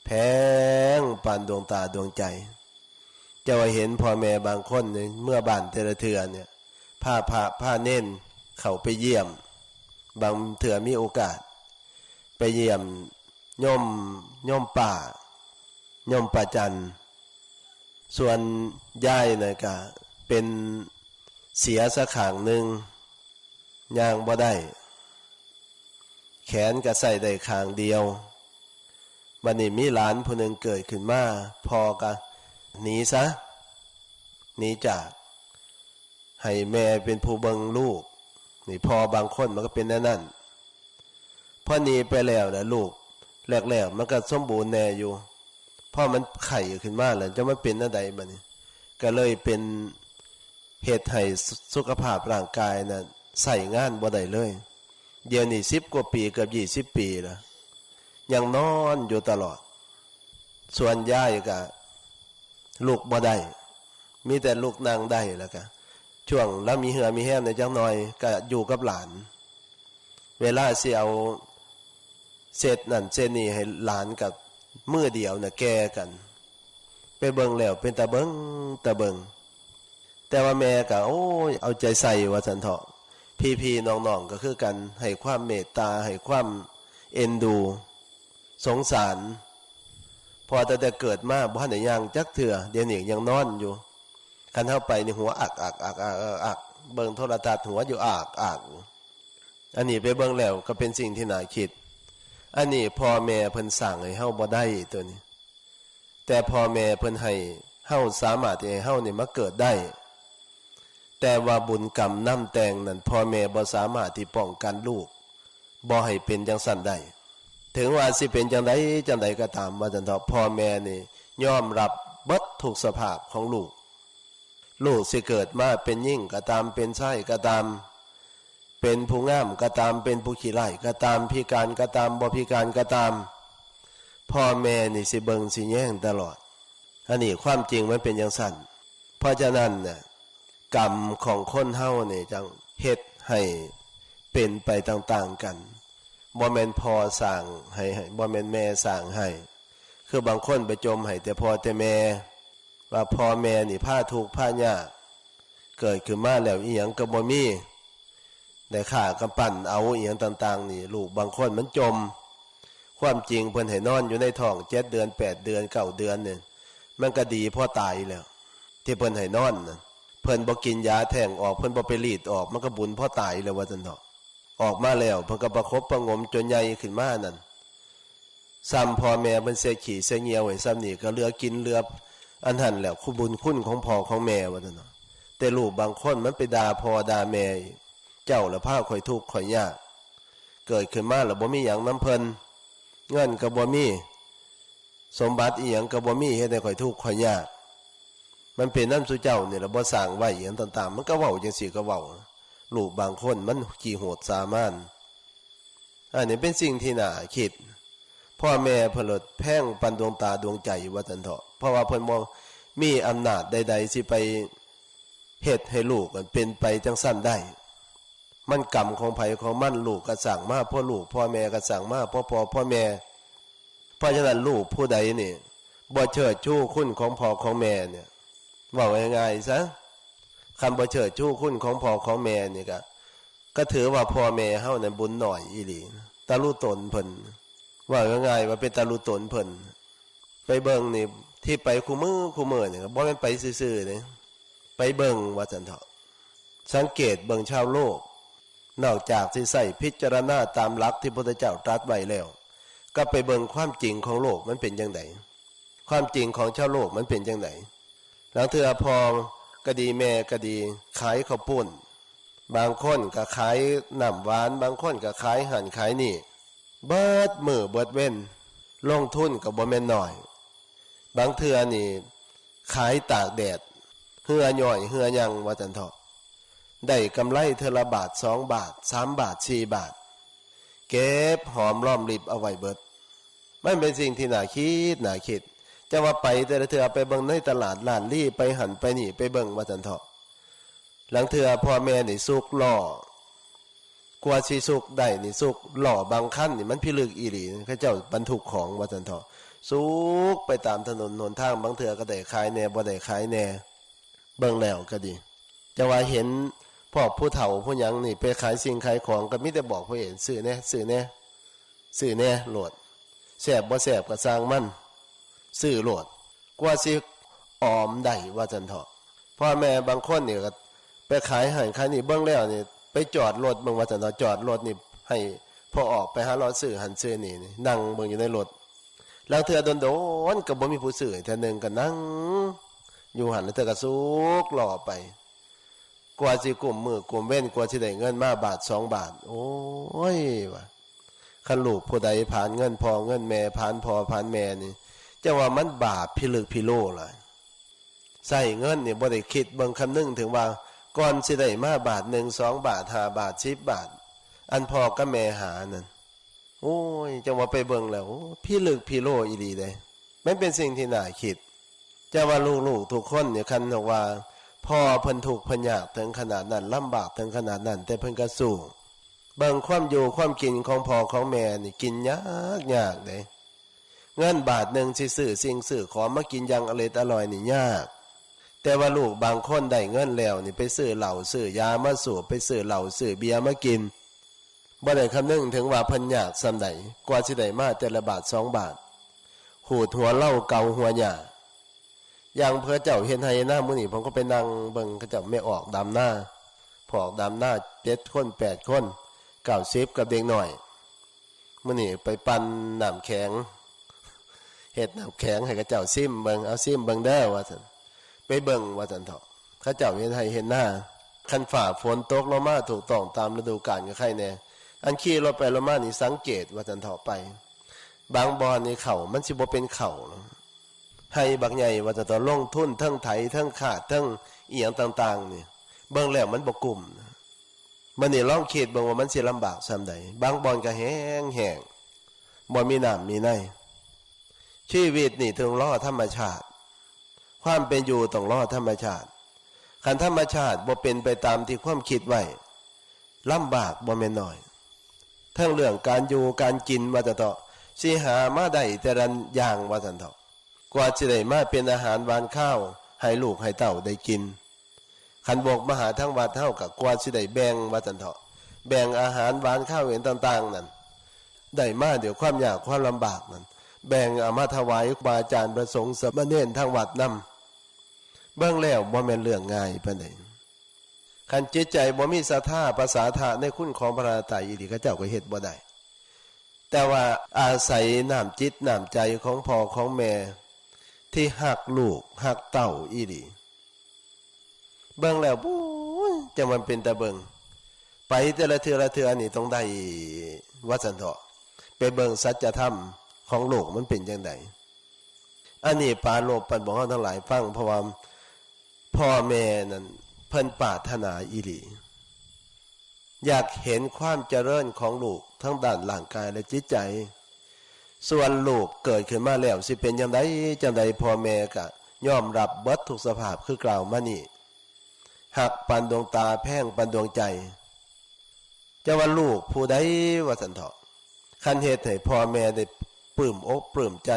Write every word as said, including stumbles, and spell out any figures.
แพงปานดวงตาดวงใจ เจ้าเห็นพ่อแม่บางคนเนี่ย เมือบ้านแต่ละเทื่อเนี่ย พาพระพาเณรเข้าไปเยี่ยม บางเทื่อมีโอกาส ไปเยี่ยมโยม โยมป้า โยมป้าจัน ส่วนยายน่ะก็เป็นเสียซะข้างหนึ่ง ย่างบ่ได้ แขนก็ใช้ได้ข้างเดียว บัดนี้มีหลานผู้หนึ่งเกิดขึ้นมา พ่อก็หนีซะ หนีจาก ให้แม่เป็นผู้เบิ่งลูก นี่พ่อบางคนมันก็เป็นแนวนั้น พอหนีไปแล้วนะลูก แรกๆมันก็สมบูรณ์แน่อยู่ พอมันไข้ขึ้นมาแล้ว จะมันเป็นแนวใดบัดนี้ ก็เลยเป็น เฮ็ดให้สุขภาพร่างกายน่ะใช้งานบ่ได้เลย เดี๋ยวนี้สิบกว่าปี เกือบยี่สิบปีแล้ว ยังนอนอยู่ตลอด ส่วนยายก็ลุกบ่ได้ มีแต่ลุกนั่งได้ แล้วก็ช่วงลาวมีเหื่อมีแฮงแหน่จักหน่อย ก็อยู่กับหลาน เวลาสิเอาเช็ดนั่นเช็ดนี่ให้หลานก็มือเดียวน่ะแก่กัน ไปเบิ่งแล้วเป็นตาเบิ่ง ตาเบิ่ง แต่ว่าแม่ก็ โอ้ย เอาใจใส่ว่าซั่นเถาะ พี่ๆน้องๆก็คือกัน ให้ความเมตตา ให้ความเอ็นดู สงสาร เพราะว่าตั้งแต่เกิดมาบ่ทันได้ย่างจักเทื่อ เดี๋ยวนี้ยังนอนอยู่ คันเฮาไปนี่หัวอักอักอักอักอักอัก เบิ่งโทรทัศน์หัวอยู่อักอัก อันนี้ไปเบิ่งแล้วก็เป็นสิ่งที่น่าคิด อันนี้พ่อแม่เพิ่นสร้างให้เฮาบ่ได้ตัวนี้ แต่พ่อแม่เพิ่นให้เฮา สามารถที่ให้เฮานี่มาเกิดได้ แต่ว่าบุญกรรมนำแต่งนั้น พ่อแม่บ่สามารถที่ป้องกันลูกบ่ให้เป็นจังซั่นได้ ถึงว่าสิเป็นจังใดจังใดก็ตาม ว่าซั่นเถาะ พ่อแม่นี่ยอมรับเบิดทุกสภาพของลูก ลูกสิเกิดมาเป็นหญิงก็ตาม เป็นชายก็ตาม เป็นผู้งามก็ตาม เป็นผู้ขี้ร้ายก็ตาม พิการก็ตาม บ่พิการก็ตาม พ่อแม่นี่สิเบิ่งสิแยงตลอด อันนี้ความจริงมันเป็นจังซั่น เพราะฉะนั้นน่ะ กรรมของคนเฮานี่จั่งเฮ็ดให้เป็นไปต่างๆกัน บ่แม่นพ่อสร้างให้ ให้ บ่แม่นแม่สร้างให้ คือบางคนไปจ่มให้แต่พ่อแต่แม่ ว่าพ่อแม่นี่พาทุกข์พายาก เกิดขึ้นมาแล้วอิหยังก็บ่มี ได้ค่ากำปั้นเอาอิหยังต่างๆนี่ ลูกบางคนมันจ่ม ความจริงเพิ่นให้นอนอยู่ในท้องเจ็ดเดือน แปดเดือน เก้าเดือนเนี่ย มันก็ดีพอตายแล้ว ที่เพิ่นให้นอนน่ะ เพิ่นบ่กินยาแท้งออก เพิ่นบ่ไปรีดออก มันก็บุญพอตายแล้วว่าซั่นเถาะ ออกมาแล้วเพิ่นก็ประคบประหงมจนใหญ่ขึ้นมานั่น ซ้ำพ่อแม่เพิ่นเสียขี้เสียเยี่ยวให้ซ้ำนี่ก็เหลือกินเหลืออันนั้นแหละ คุณบุญคุณของพ่อของแม่ว่าซั่นเนาะ แต่ลูกบางคนมันไปด่าพ่อด่าแม่อีก เจ้าละพาข้อยทุกข์ข้อยยาก เกิดขึ้นมาแล้วบ่มีหยังนำเพิ่น เงินก็บ่มี สมบัติอีหยังก็บ่มี เฮ็ดให้ข้อยทุกข์ข้อยยาก มันเป็นนำซุเจ้านี่ล่ะ บ่สร้างไว้อีหยังต่างๆ มันก็เว้าจังซี่ก็เว้า ลูกบางคนมันขี้โหดสามาน อันนี้เป็นสิ่งที่น่าคิด พ่อแม่เพิ่นโลดแพงปานดวงตาดวงใจว่าซั่นเถาะ เพราะว่าเพิ่นบ่มีอำนาจใดๆสิไปเฮ็ดให้ลูกมันเป็นไปจังซั่นได้ มันกรรมของไผของมัน ลูกก็สร้างมาเพราะลูก พ่อแม่ก็สร้างมาเพราะพ่อเพราะแม่ เพราะฉะนั้นลูกผู้ใดนี่บ่เชิดชูคุณของพ่อของแม่เนี่ย เว้าง่ายๆซะ คันบ่เชิดชูคุณของพ่อของแม่นี่ก็ ก็ถือว่าพ่อแม่เฮานั้นบุญน้อยอีหลี ตะลุตนเพิ่น เว้าง่ายๆว่าเป็นตะลุตนเพิ่น ไปเบิ่งนี่ ที่ไปคู่มื้อคู่มื้อนี่ก็บ่แม่นไปซื่อๆเด้ ไปเบิ่งว่าซั่นเถาะ สังเกตเบิ่งชาวโลก นอกจากสิใช้พิจารณาตามหลักที่พุทธเจ้าตรัสไว้แล้ว ก็ไปเบิ่งความจริงของโลกมันเป็นจั่งใด ความจริงของชาวโลกมันเป็นจั่งใด ลางเทื่อพ่อก็ดีแม่ก็ดี ขายข้าวปุ้น บางคนก็ขายน้ำหวาน บางคนก็ขายหั้นขายนี่ เบิดมื้อเบิดเว็น ลงทุนก็บ่แม่นน้อย บางเทื่อนี่ขายตากแดด เหื่อย่อยเหื่อหยังว่าซั่นเถาะ ได้กำไรเทื่อละบาท สองบาท สามบาท สี่บาท เก็บหอมรอมริบเอาไว้เบิด มันเป็นสิ่งที่น่าคิด น่าคิด จะว่าไปแต่ละเทื่อไปเบิ่งในตลาดล้านลี้ ไปหั้นไปนี่ ไปเบิ่งว่าซั่นเถาะ ลางเทื่อพ่อแม่นี่สุกล้อ กว่าสิสุกได้นี่สุก ล้อบางคันนี่มันพิลึกอีหลี เขาเจ้าบรรทุกของว่าซั่นเถาะ สุกไปตามถนนหนทาง บางเทื่อก็ได้ขายแหน่ บ่ได้ขายแหน่ เบิ่งแล้วก็ดี แต่ว่าเห็นพวกผู้เฒ่าผู้หยังนี่ไปขายสิ่งขายของ ก็มีแต่บอกผู้เห็น "ซื้อแหน่ ซื้อแหน่ ซื้อแหน่โลด แซ่บบ่แซ่บก็ซ่างมัน ซื้อโลด กว่าสิออมได้" ว่าซั่นเถาะ พ่อแม่บางคนนี่ก็ไปขายหั้นขายนี่ เบิ่งแล้วนี่ ไปจอดรถเบิ่งว่าซั่นเถาะ จอดรถนี่ให้พ่อออกไปหาเลาะซื้อหั้นซื้อนี่ นั่งเบิ่งอยู่ในรถ ลางเทื่อโดนๆ ก็บ่มีผู้ซื้อ เทื่อหนึ่งก็นั่งอยู่หั้น ลางเทื่อก็สุกล้อไป กว่าสิกุมมื้อกุมเว็น กว่าสิได้เงินมาบาทสองบาท โอ้ย ว่า คันลูกผู้ใดผลาญเงินพ่อเงินแม่ ผลาญพ่อผลาญแม่นี่ จั่งว่ามันบาปพิลึกพิโลหลาย ใช้เงินนี่บ่ได้คิดเบิ่งคำนึงถึงว่า ก่อนสิได้มาบาทหนึ่ง สองบาท ห้าบาท สิบบาท อันพ่อกับแม่หานั่น โอ้ย จั่งว่าไปเบิ่งแล้ว โอ้ พิลึกพิโลอีหลีเด้ มันเป็นสิ่งที่น่าคิด จั่งว่าลูกๆทุกคนนี่ คันว่าพ่อเพิ่นทุกข์เพิ่นยากถึงขนาดนั้น ลำบากถึงขนาดนั้น แต่เพิ่นก็สู้ เบิ่งความอยู่ความกินของพ่อของแม่นี่ กินยากยากเด้ เงินบาทหนึ่งสิซื้อสิ่งซื้อของมากินอย่างอร่อยอร่อยนี่ยาก แต่ว่าลูกบางคนได้เงินแล้วนี่ ไปซื้อเหล้าซื้อยามาสูบ ไปซื้อเหล้าซื้อเบียร์มากิน บ่ได้คำนึงถึงว่าเพิ่นยากส่ำใด กว่าสิได้มาแต่ละบาทสองบาท ขูดหัวเหล้าเกาหัวหญ้า อย่างเขาเจ้าเฮ็ดไฮ่นามื้อนี้ ผมก็ไปนั่งเบิ่งเขาเจ้าแม่ออกดำนา พวกออกดำนาเจ็ดคนแปดคน เก้าสิบ กับเด็กน้อย มื้อนี้ไปปั่นน้ำแข็ง เฮ็ดน้ำแข็งให้เขาเจ้าซิมเบิ่ง เอาซิมเบิ่งเด้อว่าซั่น ไปเบิ่งว่าซั่นเถาะ เขาเจ้าเฮ็ดไฮ่เฮ็ดนา คันฟ้าฝนตกลงมาถูกต้องตามฤดูกาลก็ไคแหน่ อันขี่รถไปรถมานี่สังเกตว่าซั่นเถาะไป บางบ่อนนี่ข้าวมันสิบ่เป็นข้าว ไฮ่บักใหญ่ว่าซั่นเถาะ ลงทุนเทิงไถเทิงคาดเทิงอิหยังต่างๆนี่ เบิ่งแล้วมันบ่กุ้ม มื้อนี้ลองคิดเบิ่งว่ามันสิลำบากส่ำใด บางบ่อนก็แห้งๆ บ่มีน้ำมีใน ชีวิตนี่ต้องรอธรรมชาติ ความเป็นอยู่ต้องรอธรรมชาติ คันธรรมชาติบ่เป็นไปตามที่ความคิดไว้ ลำบากบ่แม่นน้อย ทั้งเรื่องการอยู่การกินว่าซั่นเถาะ สิหามาได้แต่ละอย่างว่าซั่นเถาะ กว่าสิได้มาเป็นอาหารหวานคาวให้ลูกให้เต้าได้กิน คันบกมาหาทางวัดเฮาก็กว่าสิได้แบ่งว่าซั่นเถาะ แบ่งอาหารหวานคาวเห็นต่างๆนั่น ได้มาด้วยความยากความลำบากนั่น แบ่งเอามาถวายครูบาอาจารย์พระสงฆ์สามเณรทางวัดนำ เบิ่งแล้วบ่แม่นเรื่องง่ายปานใด คันจิตใจบ่มีศรัทธา ประสาทะในคุณของพระรัตนตรัยอีหลี เขาเจ้าก็เฮ็ดบ่ได้ แต่ว่าอาศัยน้ำจิตน้ำใจของพ่อของแม่ ที่ฮักลูกฮักเต้าอีหลี เบิ่งแล้ว โอ้ย จั่งมันเป็นตาเบิ่ง ไปแต่ละเทื่อละเทื่อนี่ต้องได้ ว่าซั่นเถาะ ไปเบิ่งสัจธรรมของโลกมันเป็นจั่งใด อันนี้ปรารภปานบอกเฮาทั้งหลายฟัง เพราะว่าพ่อแม่นั่นเพิ่นปรารถนาอีหลี อยากเห็นความเจริญของลูกทั้งด้านร่างกายและจิตใจ ส่วนลูกเกิดขึ้นมาแล้วสิเป็นจั่งใดจั่งใด พ่อแม่ก็ยอมรับเบิดทุกสภาพคือกล่าวมานี้ ฮักปานดวงตา แพงปานดวงใจ จั่งว่าลูกผู้ใดว่าซั่นเถาะ คันเฮ็ดให้พ่อแม่ได้ปลื้มอกปลื้มใจ